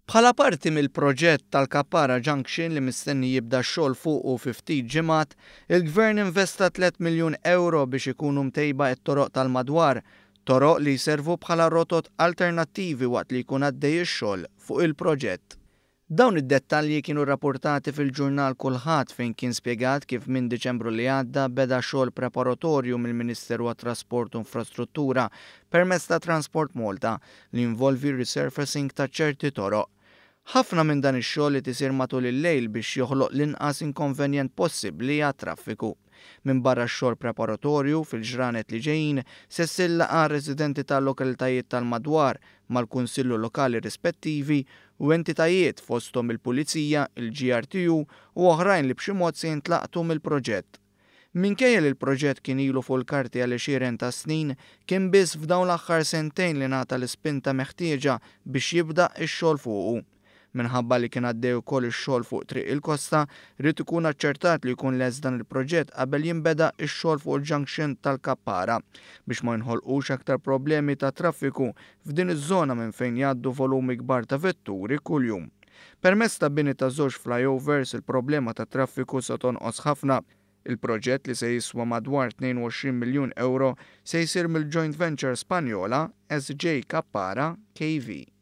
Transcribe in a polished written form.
Bħala parti mill-proġett tal-Kappara Junction li mistenni jibda x-xogħol fuqu fi ftit ġimgħat, il-Gvern investa tlett miljun ewro biex ikunu mtejba t-toroq tal-madwar, toroq li jservu bħala rotot alternattivi waqt li jkun għaddej ix-xogħol fuq il-proġett. Dawn id-dettalji kienu rrapurtati fil-ġurnal Kullħadd fejn kien spjegat kif minn Diċembru li għadda beda xogħol preparatorju mill-Ministeru għat-Trasport u Infrastruttura permezz ta' Transport Malta li jinvolvi resurfacing ta' ċerti toroq. Ħafna minn dan ix-xogħol qed isir matul il-lejl biex joħloq l-inqas inkonvenjent possibbli għat-traffiku. Minbarra x-xogħol preparatorju, fil-ġranet li ġejjin se ssir laqgħa għar-residenti ta' lokalitajiet tal-madwar mal-Kunsillu Lokali rispettivi u entitajiet fosthom il-Pulizija, il-GRTU u oħrajn li b'xi mod se jintlaqtu mill-proġett. Minkejja li l-proġett kien ilu fuq il-karti għal għexieren ta' snin, kien biss f'dawn l-aħħar sentejn li ngħata l-ispinta meħtieġa biex jibda x-xogħol fuqu. Minħabba li kien għaddej ukoll ix-xogħol fuq Triq il-Kosta, ried ikun aċċertat li jkun lest dan il-proġett qabel jinbeda x-xogħol fuq il-junction tal-Kappara biex ma jinħolqux aktar problemi ta' traffiku f'din iż-żona minn fejn jgħaddu volumi kbar ta' vetturi kuljum. Permezz ta' bini ta' żewġ flyovers il-problema tat-traffiku se tonqos ħafna. Il-proġett li se jiswa madwar 22 miljun ewro se jsir mill-joint venture Spanjola SJ Kappara KV.